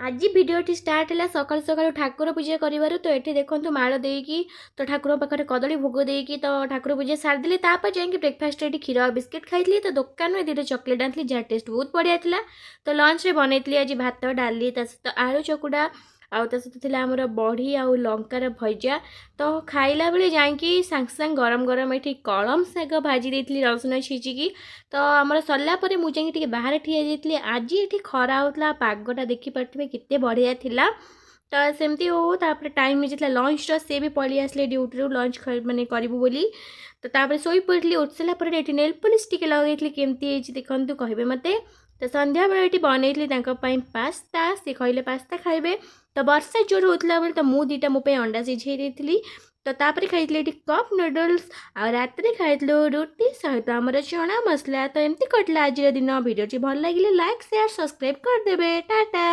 ଆଜି ଭିଡ଼ିଓଟି ଷ୍ଟାର୍ଟ ହେଲା ସକାଳୁ ସକାଳୁ ଠାକୁର ପୂଜା କରିବାରୁ। ତ ଏଠି ଦେଖନ୍ତୁ, ମାଳ ଦେଇକି, ତ ଠାକୁରଙ୍କ ପାଖରେ କଦଳୀ ଭୋଗ ଦେଇକି ତ ଠାକୁର ପୂଜା ସାରିଦେଲି। ତାପରେ ଯାଇକି ବ୍ରେକଫାଷ୍ଟ ଏଠି କ୍ଷୀର ଆଉ ବିସ୍କିଟ୍ ଖାଇଥିଲି। ତ ଦୋକାନରୁ ଏ ଦୁଇଟା ଚକୋଲେଟ୍ ଆଣିଥିଲି, ଯାହା ଟେଷ୍ଟ ବହୁତ ବଢ଼ିଆ ଥିଲା। ତ ଲଞ୍ଚରେ ବନେଇଥିଲି ଆଜି ଭାତ, ଡାଲି, ତା ସହିତ ଆଳୁ ଚକୁଡ଼ା ଆଉ ତା ସହିତ ଥିଲା ଆମର ବଢ଼ି ଆଉ ଲଙ୍କାର ଭଜା। ତ ଖାଇଲା ବେଳେ ଯାଇକି ସାଙ୍ଗେ ସାଙ୍ଗେ ଗରମ ଗରମ ଏଠି କଳମ ଶାଗ ଭାଜି ଦେଇଥିଲି ରସୁଣ ଛେଚିକି। ତ ଆମର ସରିଲା ପରେ ମୁଁ ଯାଇକି ଟିକେ ବାହାରେ ଠିଆ ଯାଇଥିଲି। ଆଜି ଏଠି ଖରା ହେଉଥିଲା, ପାଗଟା ଦେଖିପାରୁଥିବେ କେତେ ବଢ଼ିଆ ଥିଲା। ତ ସେମିତି ହଉ, ତାପରେ ଟାଇମ୍ ହେଇଯାଇଥିଲା ଲଞ୍ଚର। ସେ ବି ପଳେଇ ଆସିଲେ ଡ୍ୟୁଟିରୁ ଲଞ୍ଚ ମାନେ କରିବୁ ବୋଲି। ତ ତାପରେ ଶୋଇପଡ଼ିଥିଲି। ଉଠି ସାରିଲା ପରେ ଏଠି ନେଲ୍ ପଲିସ୍ ଟିକେ ଲଗେଇଥିଲି। କେମିତି ହେଇଛି ଦେଖନ୍ତୁ, କହିବେ ମୋତେ। ତ ସନ୍ଧ୍ୟାବେଳେ ଏଠି ବନେଇଥିଲି ତାଙ୍କ ପାଇଁ ପାସ୍ତା। ସେ କହିଲେ ପାସ୍ତା ଖାଇବେ। ତ ବର୍ଷା ଜୋର ହେଉଥିଲା ବୋଲି ତ ମୁଁ ଦୁଇଟା ମୋ ପାଇଁ ଅଣ୍ଡା ସିଝେଇ ଦେଇଥିଲି। ତ ତାପରେ ଖାଇଥିଲି ଏଠି କପ୍ ନୁଡ଼ଲ୍ସ ଆଉ ରାତିରେ ଖାଇଥିଲୁ ରୁଟି ସହିତ ଆମର ଚଣା ମସଲା। ତ ଏମିତି କଟିଲା ଆଜିର ଦିନ। ଭିଡ଼ିଓଟି ଭଲ ଲାଗିଲେ ଲାଇକ୍, ସେୟାର, ସବସ୍କ୍ରାଇବ୍ କରିଦେବେ। ଟାଟା।